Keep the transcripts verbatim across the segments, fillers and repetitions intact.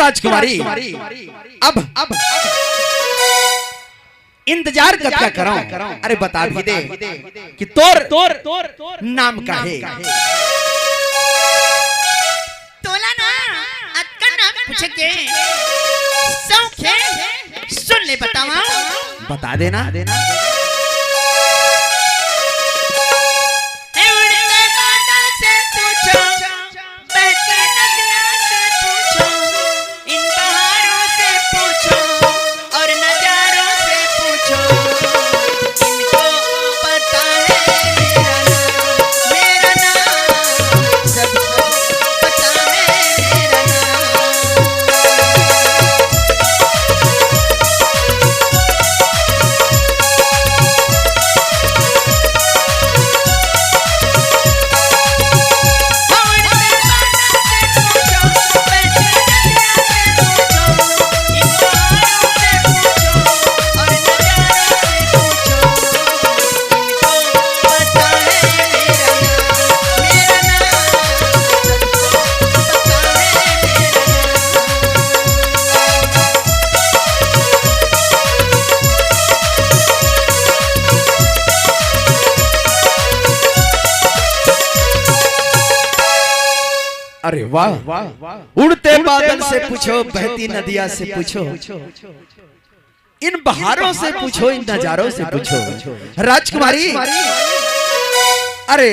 राजकुमारी, अब, अब इंतजार कतका करंव? अरे बता भी दे कि तोर, तोर नाम का हे? तोला ना अतका नाम पूछे के शौक हे, सुन ले बतावंव। बता देना। ए उड़ते बादल से पूछो, बहती नदिया से पूछो, इन बहारों से पूछो और नजारों से पूछो, इनको पता है मेरा नाम, मेरा नाम, सबको पता है मेरा नाम। अरे वाह, उड़ते बादल से पूछो, बहती नदिया से पूछो, इन बहारों से पूछो, इन नजारों से पूछो। राजकुमारी, अरे,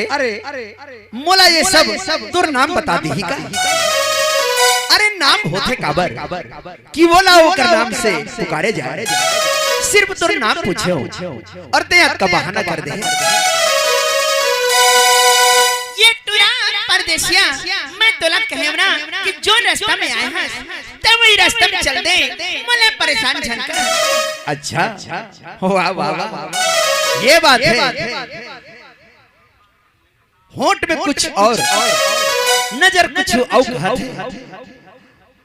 मोला ये सब तोर नाम बता दिही का? अरे, नाम होथे काबर कि वोला ओकर नाम से पुकारे जाए। सिर्फ तोर नाम पूछेंव और तैं अतका बहाना कर दे। ये टुरा परदेसिया, मैं तोला कहेंव ना कि जोन रस्ता में आए हस, तैं वही रस्ता में चल दे, मोला परेशान झन कर। अच्छा, वाह, वाह, वाह, ये बात हे। होंठ में कुछ और, नजर कुछ और कहत हे।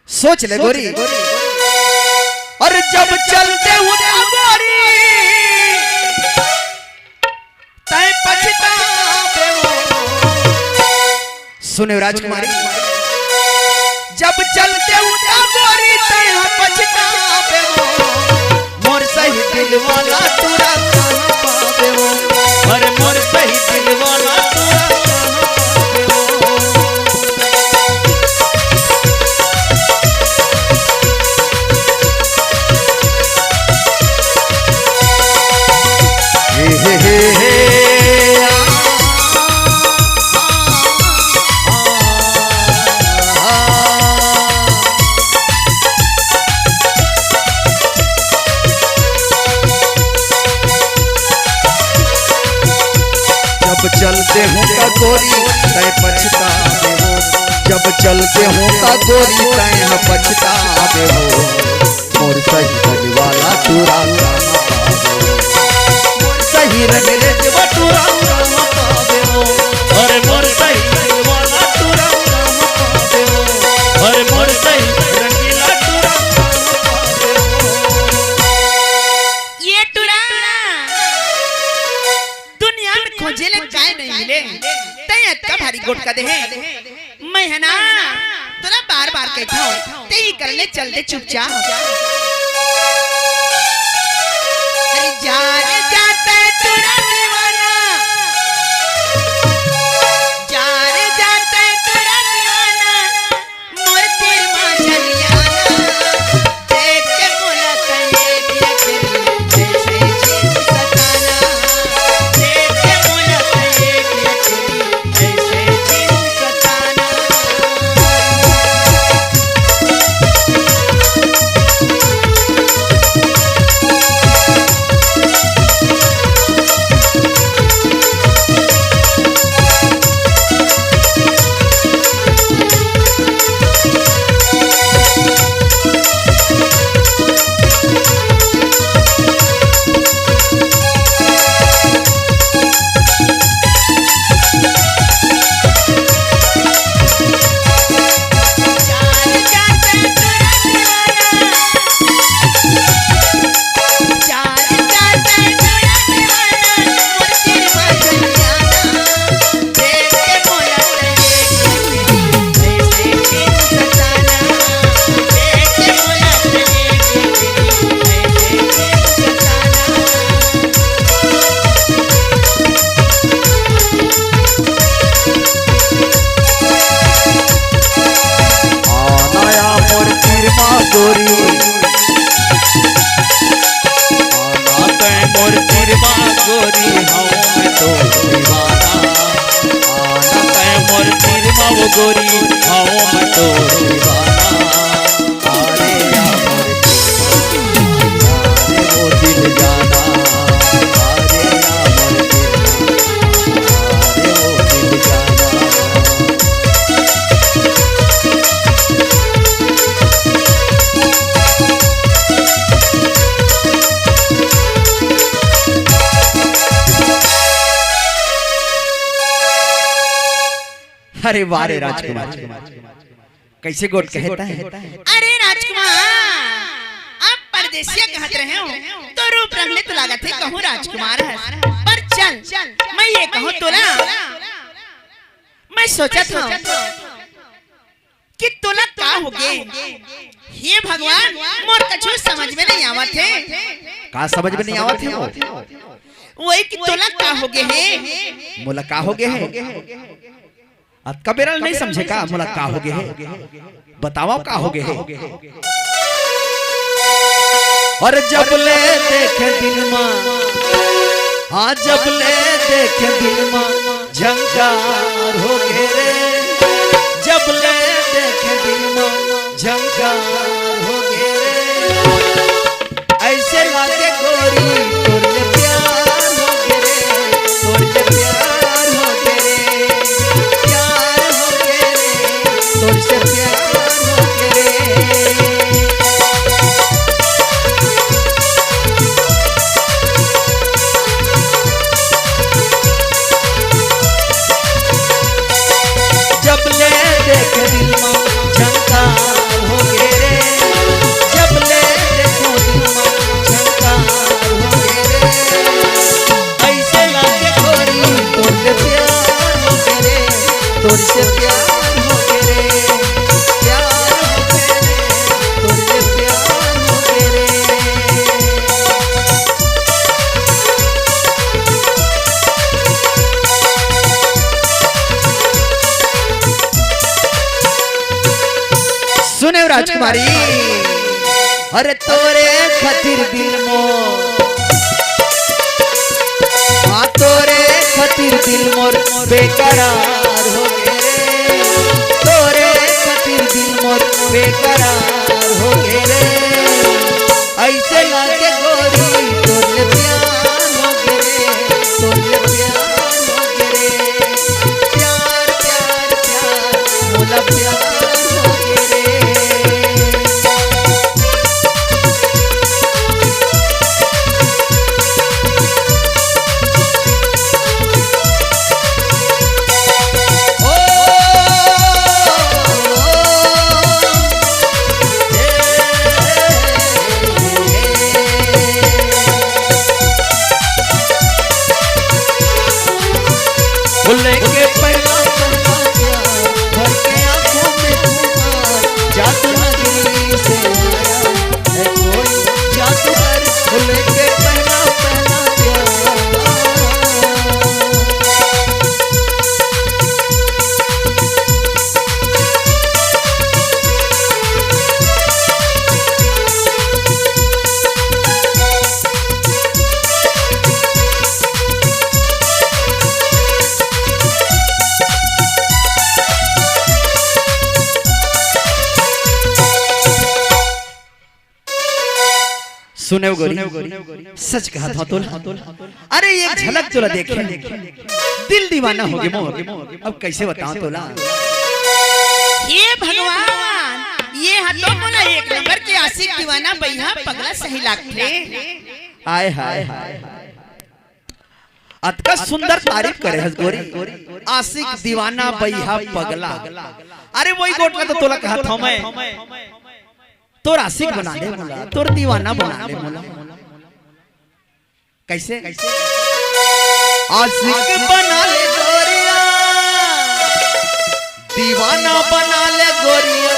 सोच ले गोरी। अरे जब चलते हूँ ना गोरी, तैं पछतावे हो। सुने राजकुमारी, जब चलते हूँ ना गोरी, तैं पछतावे हो। मोर सही दिल वाला टुरा कहाँ पावे हो? अरे मोर सही दिल वाला टुरा कहाँ पावे हो? हे, हे, हे, हे, आ। जब चलते हूँ त गोरी तैं पछतावे हो, जब चलते हूँ त गोरी तैं ह पछतावे हो। मोर सही दिल वाला टुरा कहाँ पावे हो? मोर सही रंग रेंजवा टुरा कहाँ पावे हो? अरे मोर सही दिल वाला टुरा कहाँ पावे हो? अरे मोर सही रंगीला टुरा कहाँ पावे हो? ये टुरा दुनिया में खोजे ले काय नहीं मिले, तैं अतका भारी गोठ कर दे हे। मैं ह ना तोला बार बार कहत हंव, तैं ही कर ले, चल दे चुपचाप। अरे जा रे जा तैं टुरा दीवाना, जा रे जा तैं टुरा दीवाना, मोर तीर मा झरियाना। देख के मोला तैं एक रचनी, जैसे जीव सताना। देख के मोला तैं एक रचनी, जैसे जीव सताना। गोरी, आना तैं मोर तीर मा गोरी, हवं मैं तोर दीवाना। आना तैं मोर तीर मा वो गोरी, हवं मैं तोर दीवाना। अरे आ मोर, अरे ओ दिल जाना, अरे आ मोर दिल, अरे ओ दिल जाना। अरे वाह रे राजकुमार, कइसे गोठ कहत हे? अरे राजकुमार, आप परदेसिया कहत रहे हो, तो रूप रंग ले तो लागत हे कहूँ राजकुमार हस। पर चल, मैं ये कहूँ तोला, मैं सोचत हूँ कि तोला का होगे? हे भगवान, मोर कछु समझ में नहीं आवत हे। का समझ में नहीं आवत हे वो? वही कि तोला का होगे हे? मोला का होगे हे? अतका बेरा ल नहीं समझे का? मोला का होगे हे? बतावा का होगे हे? अरे जब ले देखे दिन मा, हाँ, जब ले देखे दिन मा झंकार होगे रे। जब ले देखे दिन मा झंकार होगे रे। अइसे लागे गोरी तोर ले प्यार होगे रे, तोर ले प्यार होगे रे, प्यार होगे रे, तोर से प्यार होगे रे। जब ले देखे दिल मा झंकार होगे रे, जब ले देखो दिल मा झंकार होगे रे। अइसे लागे गोरी तोर से प्यार होगे रे, तोर से प्यार होगे रे, प्यार होगे रे, तोर से प्यार होगे रे। सुने राजकुमारी, अरे तोरे खातिर दिल मोर, हाँ, तोरे खातिर दिल मोर बेकरार होगे रे, तोरे खातिर दिल मोर बेकरार होगे रे। अइसे लागे गोरी तोर ले प्यार होगे रे, तोर ले प्यार होगे रे। प्यार, प्यार, प्यार, मोला प्यार होगे रे। ओ, ओ, ओ, ए, ए, ए, ए। वो लेके पहला पहला प्यार, भर के आंखों में खुमार, जादू नगरी से आया है कोई जादूगर। वो लेके पहला पहला प्यार। सुनेव गोरी, सच कहत हंव तोला। अरे एक झलक तोला देखे, दिल दीवाना होगे मोर। अब कइसे बतावंव तोला? हे भगवान, ये ह तो मोला एक नंबर के आशिक दीवाना बइहा पगला सही लागथे। हाय, हाय, हाय। अतका सुंदर तारीफ करे हस गोरी, आशिक दीवाना बइहा पगला। अरे वही गोठ ला तो तोला कहत हंव मैं, तोर आशिक बना ले मोला, तोर दीवाना बना ले मोला। कइसे? आशिक बना ले गोरिया, दीवाना बना ले गोरिया।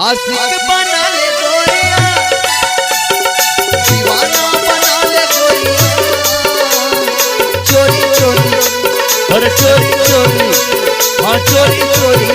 आशिक बना ले गोरिया, दीवाना बना ले गोरिया। चोरी चोरी, अरे चोरी चोरी, हाँ चोरी चोरी।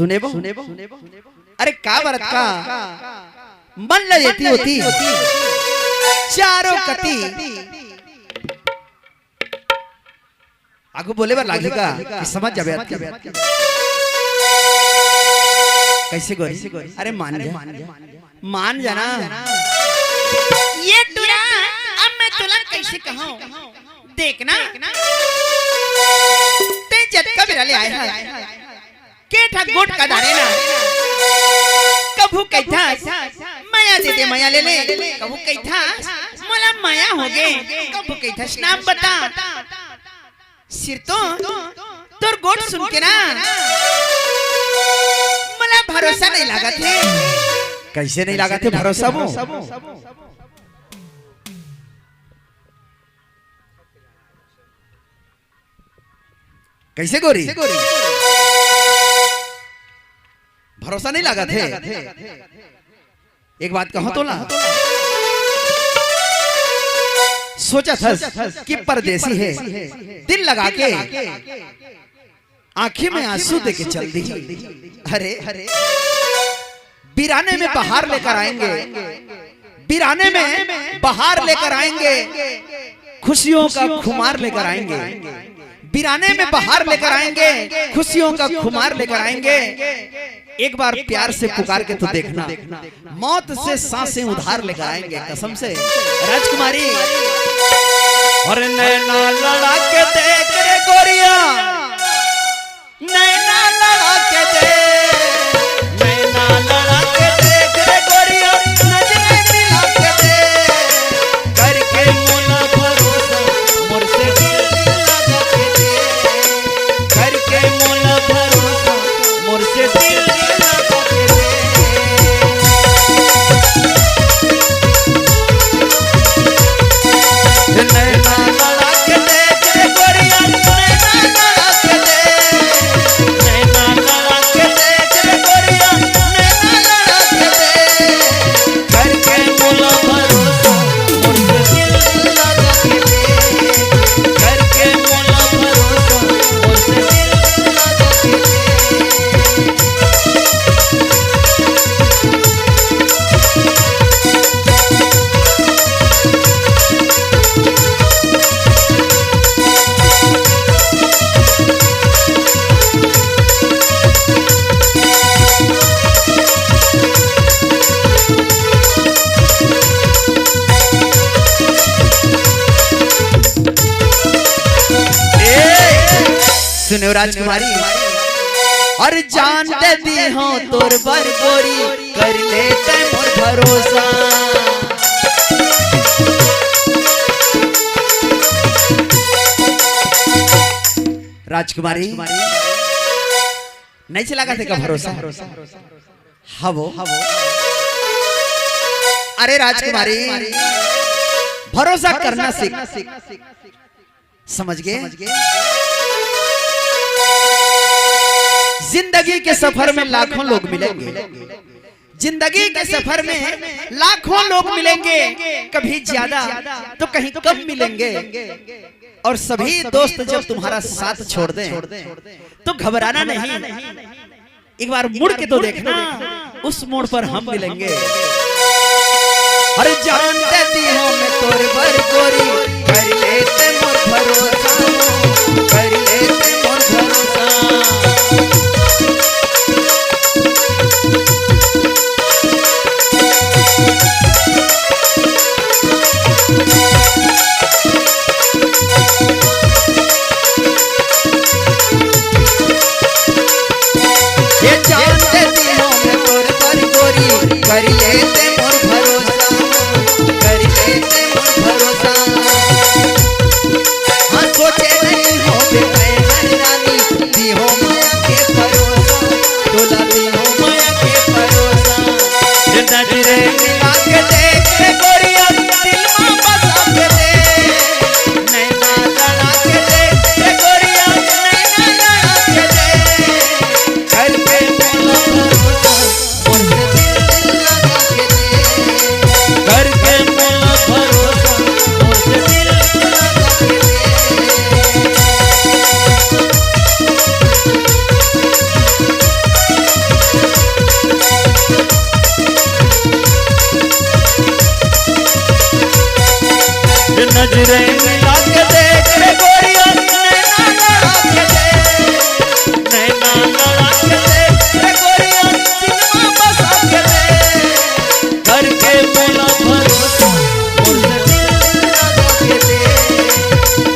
सुनेबो? अरे का बरत का मन ल एती ओती चारों कती आगू बोले बर लागही का कि समझ जाबे अतकी। कइसे गोरी? अरे मान जा, मान जाना। ये टुरा, अब मैं तोला कइसे कहूं? देख ना, तैं जतका बेरा ले आए हस, के ठा गोठ का डारे ना। कभू कहिथस, "मया दे दे, मया ले ले।" कभू कहिथस, "मोला मया होगे।" कभू कहिथस, "नाम बता।" सिरतो, तोर गोठ सुन के ना, मोला भरोसा नइ लागत हे। कइसे नइ लागत हे भरोसा वो? कइसे गोरी? भरोसा नइ लागत हे। एक बात कहूं तोला, सोचत हस कि परदेसी हे, दिल लगा के आंखी में आंसू दे के चल दिही। अरे, बिराने में बहार लेकर आएंगे, बिराने में बहार लेकर आएंगे, खुशियों का खुमार लेकर आएंगे, बिराने में बहार लेकर आएंगे, खुशियों का खुमार लेकर आएंगे। एक बार प्यार से पुकार के तो देखना, मौत से सांसें उधार लेकर आएंगे, कसम से। राजकुमारी, अरे नैना लड़ा के देख रे गोरिया, नैना लड़ा के देख, नैना लड़ा के देख रे गोरिया, नजरें मिला के देख, करके मोला भरोसा, मोर से दिल लगा के देख, करके मोला भरोसा, मोर से दिल लगा के देख। नैना लड़ा के देख रे गोरिया, नैना लड़ा के देख, नैना लड़ा के देख रे गोरिया, नैना लड़ा के देख, करके मोला भरोसा, मोर से दिल लगा के देख, करके मोला भरोसा, मोर से दिल लगा के देख। ए, सुनो राजकुमारी, अरे जान दे दी हूं तोर बर गोरी, कर ले तैं मोर भरोसा। राजकुमारी, नइ चला का तेका भरोसा? हवो। अरे राजकुमारी, भरोसा करना सीख। समझ गए? जिंदगी के सफर में लाखों लोग मिलेंगे, जिंदगी के सफर में लाखों लोग मिलेंगे, कभी ज्यादा तो कहीं कम मिलेंगे, और सभी दोस्त जब तुम्हारा साथ छोड़ दें तो घबराना नहीं, एक बार मुड़ के तो देखना, उस मोड़ पर हम मिलेंगे। अरे जान देती हूँ मैं तोर बर गोरी, कर ले तैं मोर भरोसा, कर ले तैं मोर भरोसा। ये जान देती हूँ मैं तोर बर गोरी, कर ले तैं मोर भरोसा, कर ले तैं मोर भरोसा। नजरे मिला के देख रे गोरिया, नैना लड़ा के देख, नैना लड़ा के देख रे गोरिया, दिल में बसा के देख, करके मोला भरोसा, मोर से दिल लगा के देख,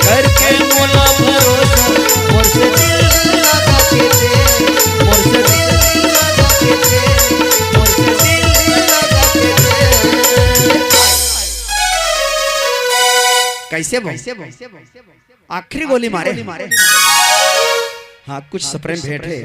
करके मोला भरोसा, मोर से दिल लगा के देख, मोर से दिल लगा के देख, मोर से दिल लगा के देख। कैसे भाई? आखिरी गोली मारे। हाँ, कुछ सप्रेम भेंट हे।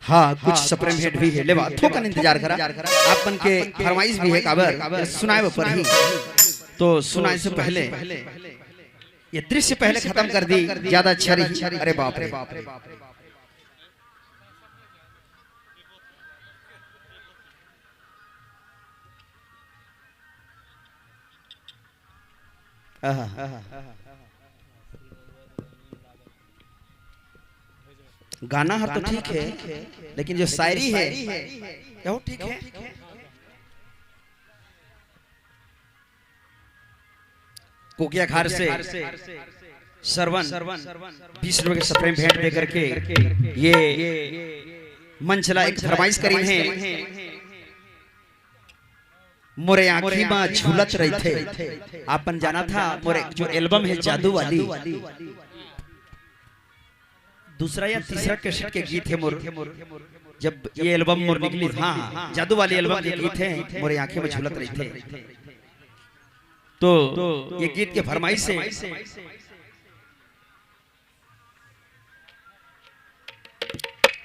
हाँ, कुछ सप्रेम भेंट भी हे। लेवा, थोकन इंतजार करा। आप मन के फरमाइश भी हे, काबर सुनाए बर पड़ही। तो सुनाए से पहले ये दृश्य पहले खत्म कर दी, ज्यादा अच्छा रही। अरे बाप रे। आहा। गाना हर तो ठीक हे, लेकिन जो शायरी हे, क्या वो ठीक हे? कोकिया खार से सरवन बीस रुपए के सप्रेम भेंट दे करके ये मंच ला एक फरमाइश करीन हे। मोरे आँखी मा झूलत रहिथे। आप मन जानत हा, मोरे जो एल्बम हे जादू वाली, दूसरा या तीसरा कैसेट के गीत हे मोर, जब ये एल्बम मोर निकली, हाँ, हाँ, जादू वाली एल्बम के गीत हे, मोरे आँखी मा झूलत रहिथे। तो ये गीत के फरमाइश हे।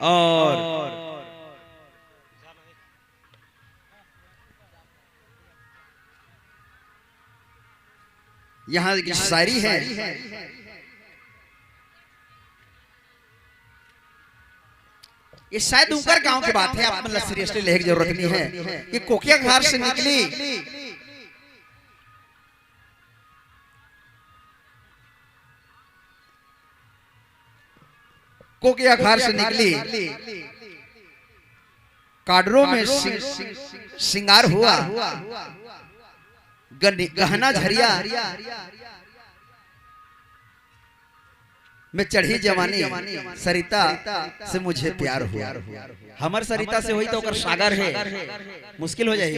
और यहाँ एक शायरी हे, ये शायद उनकर गांव के बात हे, आप मन ला seriously लेहे के जरूरत नहीं हे। ये कोकिया खार से निकली, कोकिया खार से निकली, काडरो में सिंग-, सिंगार हुआ, गनि-, गहना झरिया में चढ़ी जवानी, सरिता से मुझे प्यार हुआ। हमर सरिता से होई तो ओकर सागर हे, मुश्किल हो जाही।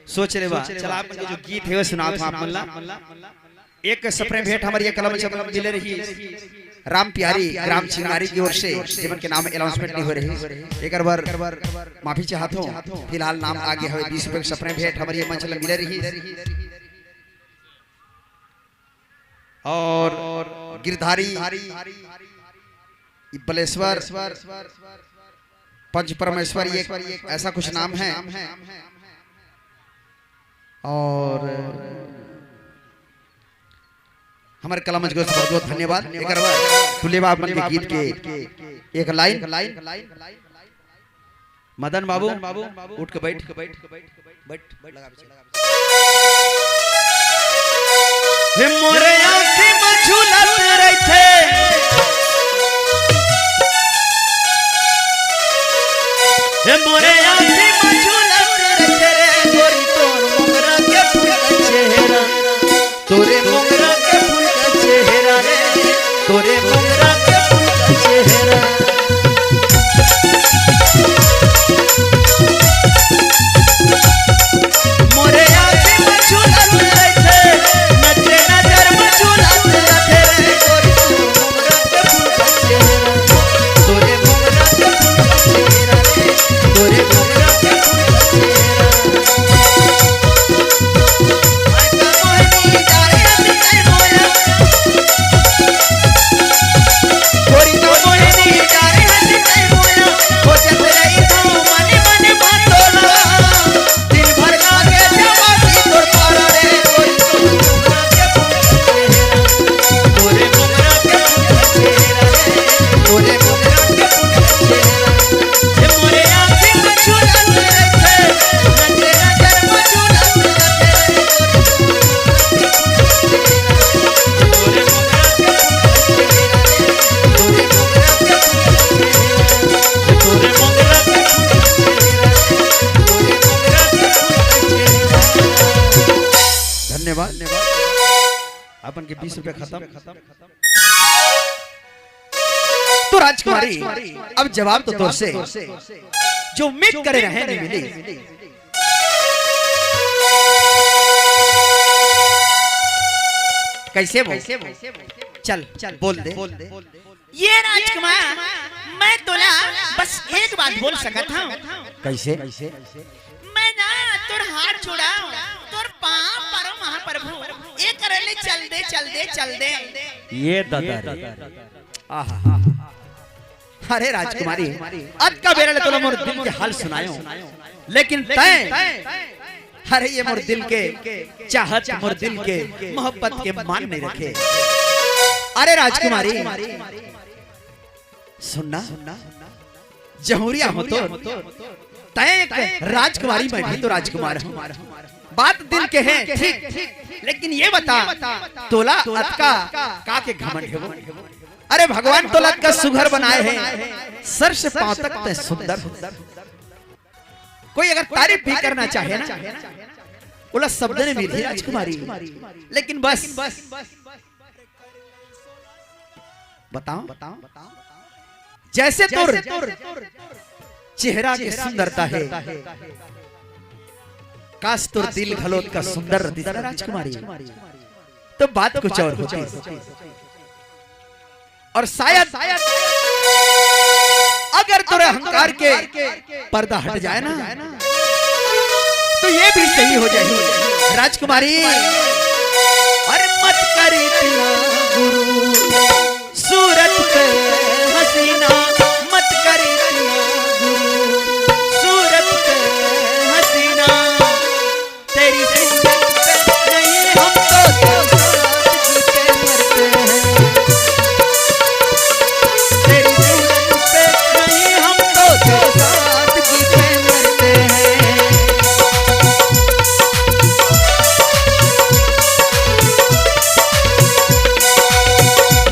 सोच रे बा, चला आप मन के जो गीत हे, वो सुनात हँव आप मन ला। एक सप्रेम भेंट हमर ये कलम चमन मिले रही राम प्यारी, ग्राम चिंगारी की ओर से, जेमन के नाम announcement नहीं हो रही। एक बार माफी चाहत हँव, फिलहाल नाम आगे हवे बीस रुपए के सप्रेम भेंट हमर ये मंच ला मिले रही। और गिरधारी, बलेश्वर, पंच परमेश्वर, ये ऐसा कुछ नाम हे। और हमर कला मंच को बहुत बहुत धन्यवाद। एक बार तू लेवा आप मन के गीत के एक लाइन। मदन बाबू, उठ के बैठ, बैठ, बैठ, लगा पीछे। हे मोरे आँखी में झूलत रहिथे, हे मोरे आँखी में झूलत रहिथे रे, गोरी तोर मोंगरा के फूल का चेहरा, तोरे मोंगरा के फूल का चेहरा रे, तोरे मोंगरा के फूल का चेहरा। मोरे आँखी में झूलत रहिथे, नचे नजर में झूलत रहिथे रे, गोरी तोरे मोंगरा के फूल का चेहरा, तोरे मोंगरा के फूल का चेहरा रे, तोरे अपन के बीस रुपया खतम। तो राजकुमारी, अब जवाब तो तोर से जो उम्मीद करे रहे नहीं मिली। कैसे बोल? चल, चल, बोल दे। ये राजकुमार, मैं तोला बस एक बात बोल सकत हूँ। कैसे? मैं ना तोर हाथ जोड़ाव, तोर पाँव परो महाप्रभु, ये करे ले चल दे, चल दे, चल दे। ये दादा रे। आहा। अरे राजकुमारी, अतका बेरा ले तोला मोर दिल के हाल सुनायो, लेकिन तैं, अरे ये मोर दिल के चाहत, मोर दिल के मोहब्बत के मान नहीं रखे। अरे राजकुमारी, सुनना, जहूरिया हो तो तैं एक राजकुमारी, मैं भी तो राजकुमार हूँ। बात दिल के है, ठीक, लेकिन ये बता, तोला अतका का के घमंड है वो? अरे भगवान तोला अतका सुघर बनाए है, सर से पाँव तक तैं सुंदर हो। कोई अगर तारीफ भी करना चाहे ना, ओला शब्द नहीं मिलही राजकुमारी, लेकिन बस बताओ, जैसे तोर चेहरा के सुंदरता है, काश तोर दिल घलो का सुंदर रहती ना राजकुमारी, तो बात कुछ और होती। और शायद अगर तोरे अहंकार के पर्दा हट जाए ना, तो ये भी सही हो जाए राजकुमारी। अरे मत कर इतना गुरूर, सूरत पे हसीना, मत कर इतना गुरूर, सूरत पे हसीना। तेरी सूरत पे नहीं हम तो सादगी पे मरते हैं। तेरी सूरत पे नहीं हम तो सादगी पे मरते हैं।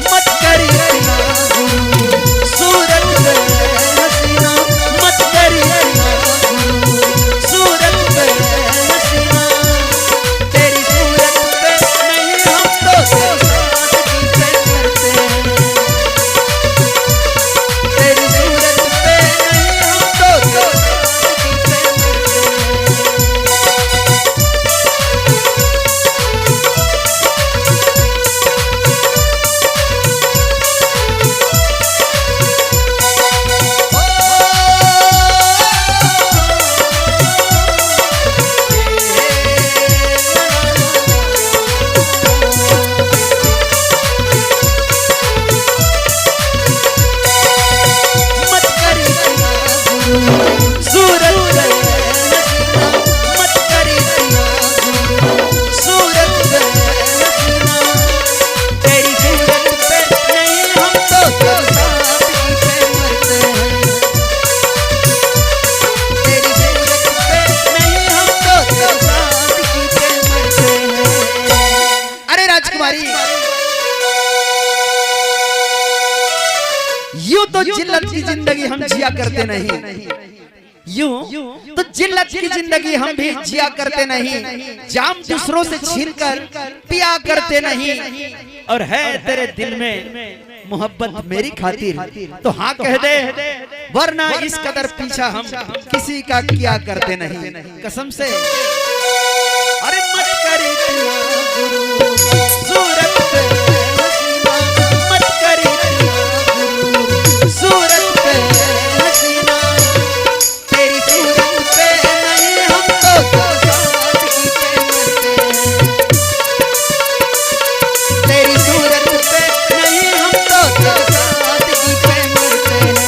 मत कर इतना गुरूर, सूरत पे हसीना, मत कर इतना गुरूर, सूरत पे हसीना। तेरी सूरत पे नहीं हम तो सादगी पे मरते हैं। तेरी सूरत पे नहीं हम तो सादगी पे मरते हैं। सूरत पे हसीना, मत कर इतना गुरूर, सूरत पे हसीना। तेरी सूरत पे नहीं हम तो सादगी पे मरते हैं। तेरी सूरत पे नहीं हम तो सादगी पे मरते हैं। अरे राजकुमारी, यूं तो जिल्लत की जिंदगी हम जिया करते नहीं, यूं तो जिल्लत की जिंदगी हम भी जिया करते नहीं, जाम दूसरों से छीन कर पिया करते नहीं। और है तेरे दिल में मोहब्बत मेरी खातिर, तो हाँ कह दे, वरना इस कदर पीछा हम किसी का किया करते नहीं। कसम से। अरे मत कर इतना गुरूर, सूरत पे हसीना, मत कर इतना गुरूर, सूरत पे हसीना। तेरी सूरत पे नहीं हम तो सादगी पे मरते हैं। तेरी सूरत पे नहीं हम तो सादगी पे मरते हैं।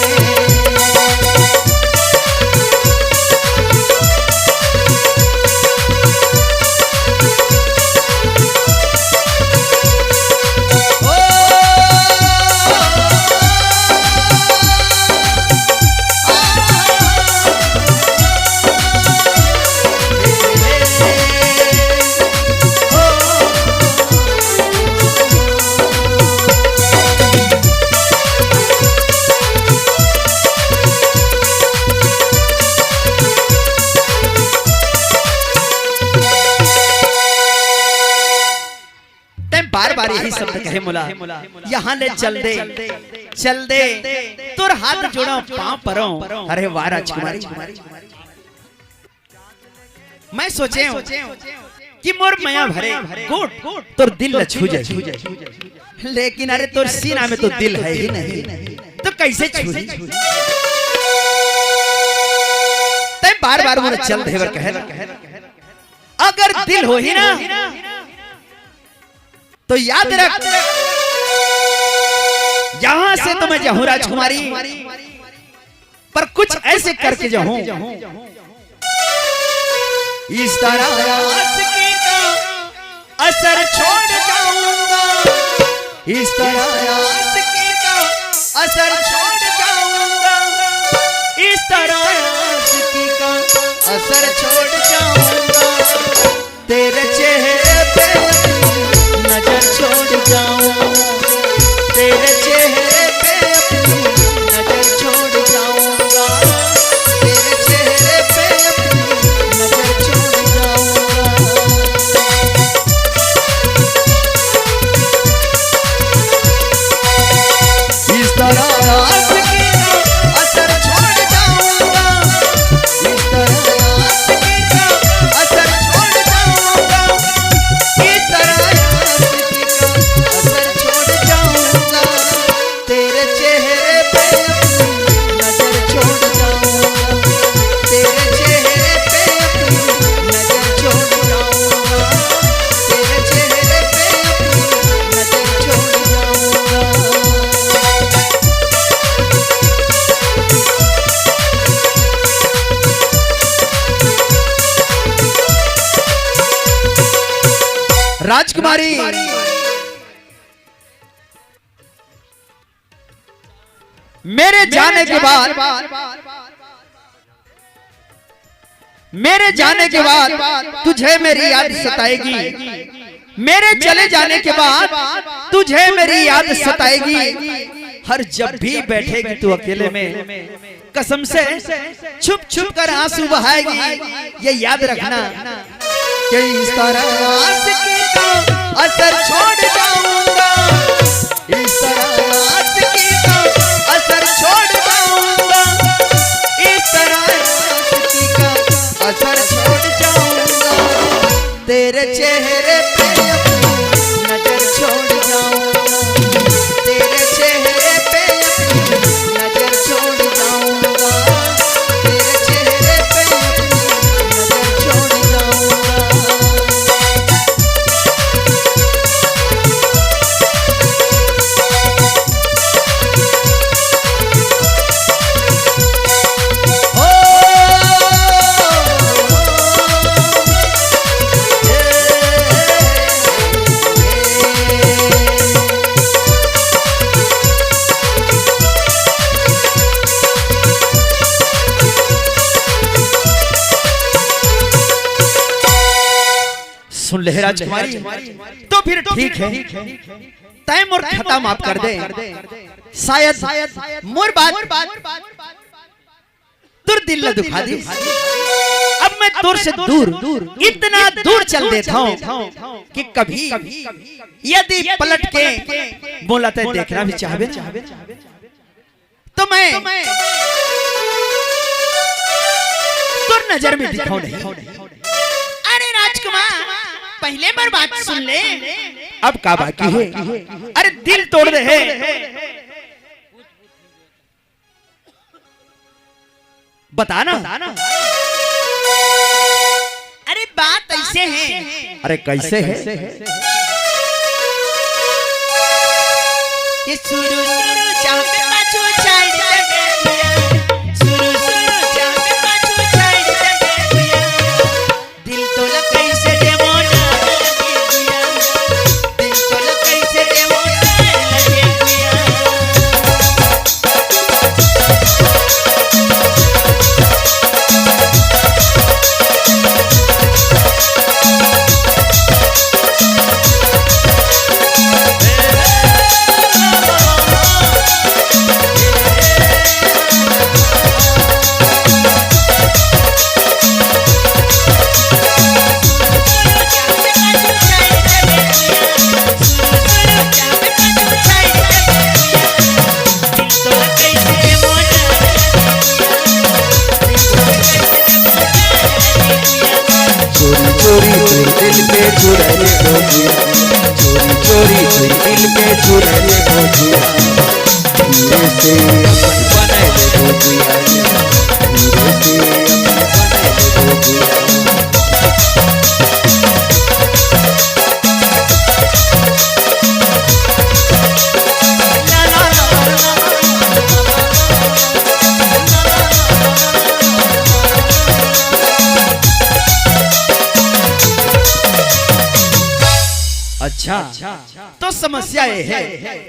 बार बार यही शब्द कहे मोला, यहाँ ले चल दे, चल दे, तोर हाथ जोड़ंव, पाँव परंव। अरे वाह राजकुमारी, मैं सोचेंव कि मोर मया भरे गोठ तोर दिल ला छू जाही, लेकिन अरे तोर सीना में तो दिल हे ही नहीं, तो कइसे छूही? तैं बार बार मोला चल दे बर कहे ना, अगर दिल होही ना तो याद रख, यहाँ से तो मैं जाहूँ राजकुमारी, पर कुछ ऐसे करके जाहूँ। इस तरह आशिकी का असर छोड़ जाऊंगा, इस तरह आशिकी का असर छोड़ जाऊंगा, इस तरह आशिकी का असर छोड़ जाऊंगा। तेरे चेहरे पे अपनी नजर छोड़ जाऊंगा, तेरे चेहरे पे अपनी नजर छोड़ जाऊंगा, तेरे चेहरे पे अपनी नजर छोड़ जाऊंगा। इस तरह आशिकी का असर छोड़ जाऊंगा, इस तरह आशिकी का असर छोड़ जाऊंगा, इस तरह आशिकी का असर छोड़ जाऊंगा। तेरे चेहरे पे अपनी नजर छोड़ जाऊंगा, तेरे चेहरे पे अपनी नजर छोड़ जाऊंगा, तेरे चेहरे पे अपनी नजर छोड़ जाऊंगा। राजकुमारी, मेरे जाने के बाद, मेरे जाने के बाद तुझे मेरी याद सताएगी, मेरे चले जाने के बाद तुझे मेरी याद सताएगी। हर जब भी बैठेगी तू अकेले में, कसम से छुप छुप कर आंसू बहाएगी। ये याद रखना कि इस तरह आशिकी का असर छोड़ जाऊंगा, इस तरह आशिकी का असर छोड़ जाऊंगा, इस तरह आशिकी का असर छोड़ जाऊंगा। तेरे चेहरे पे अपनी नजर छोड़ जाऊंगा, तेरे चेहरे पे अपनी नजर छोड़ जाऊंगा, तेरे चेहरे पे अपनी नजर छोड़ जाऊंगा। सुन ले राजकुमारी, तो फिर ठीक है, तैं मोर खता माफ कर दे। शायद मोर बात तोर दिल ला दुखा दिस। अब मैं तोर से दूर, इतना दूर चल देथंव कि कभी यदि पलट के मोला तैं देखना भी चाहबे ना, तो मैं तोर नजर में दिखंव नहीं। अरे राजकुमार, पहले मोर बात सुन ले। अब का बाकी हे? अरे दिल तोड़ दे हे। बता ना। अरे बात ऐसे हे। अरे कैसे हे? कि सुरु सुरु चापे पाछू छाड़ी दे भैया। सुरु सुरु चापे पाछू छाड़ी दे भैया। दिल तोला कैसे देवो ना रे भैया। दिल तोला कैसे देवो ना रे भैया। अच्छा, तो समस्या ये है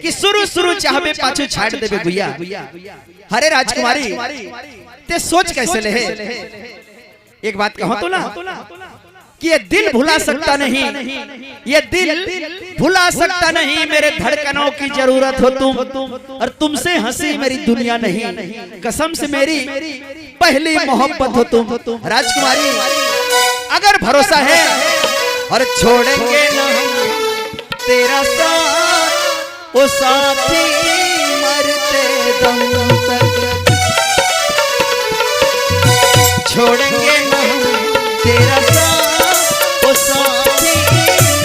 कि शुरू शुरू चाहबे, पाछू छाट देबे गुइया। अरे राजकुमारी, ते सोच कैसे ले हे? एक बात कहो तो ना, कि ये दिल भुला सकता नहीं, ये दिल भुला सकता नहीं, मेरे धड़कनों की जरूरत हो तुम, और तुमसे हंसी मेरी दुनिया नहीं, कसम से मेरी पहली मोहब्बत हो तुम। राजकुमारी, अगर भरोसा है, और छोड़ेंगे ना हम तेरा साथ, ओ साथी, मरते दम तक छोड़ेंगे ना हम तेरा साथ, ओ साथी,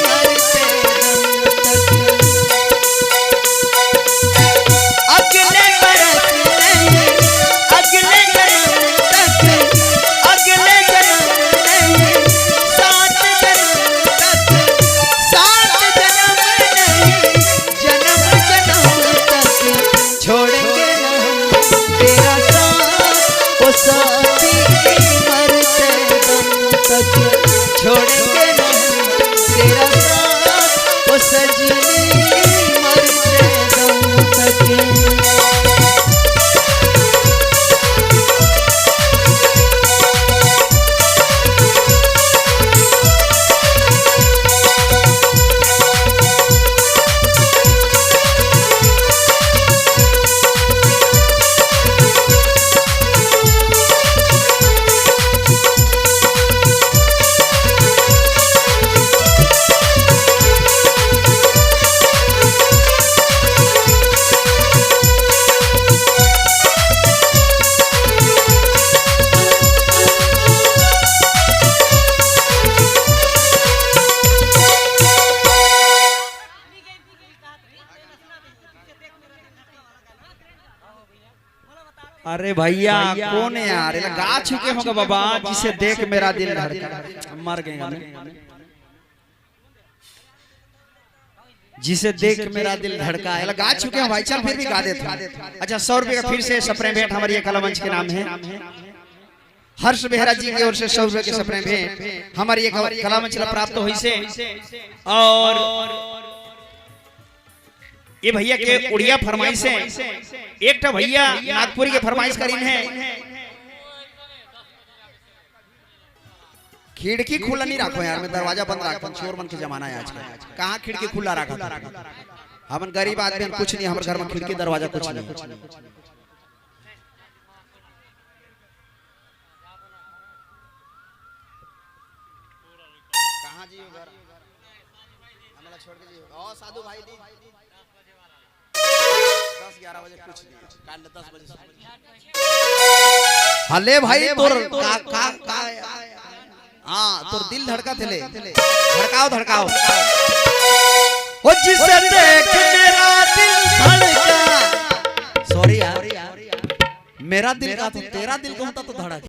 मरते दम तक। अगले बरस नहीं, अगले जन्म तक, अगले जन्म नहीं, सात जन्म तक, सात जन्म नहीं, जन्म जन्म तक छोड़ेंगे ना हम तेरा साथ, ओ साथी, मरते दम तक छोड़ेंगे ना हम तेरा साथ, ओ सजनी, मरते दम तक। अरे भैया, कौन है यार? एला गा चुके होगा बाबा, जिसे देख मेरा दिल धड़का। मर गए हम। जिसे देख मेरा दिल धड़का, एला गा चुके हैं भाई, चल फिर भी गा देते हैं। अच्छा, सौ रुपये का फिर से सप्रेम भेंट हमारी ये कला मंच के नाम है। हर्ष बेहरा जी की ओर से सौ रुपये के सप्रेम भेंट हमारी ये कला मंच ला प्राप्त होइसे। और ये भैया के उड़िया फरमाइश है, एक ठा भैया नागपुरी के फरमाइश करीन है। खिड़की खुला नहीं रखो यार, मैं दरवाजा बंद रखता हूँ, चोर मन के जमाना है आजकल। कहाँ खिड़की खुला रखा था? हमन गरीब आदमी हन, कुछ नहीं, हमर घर में खिड़की दरवाजा कुछ नहीं। कहाँ जी घर? हमला छोड़ के जी। ओ साधु भाई दी। दस ग्यारह बजे कुछ नहीं, काल दस बजे से। हले भाई, तोर का, का, का, हाँ, तोर दिल धड़का थे ले। धड़काओ, धड़काओ। ओ जिसे देख मेरा दिल धड़का। सॉरी यार, मेरा दिल का तो, तेरा दिल का होता तो धड़क।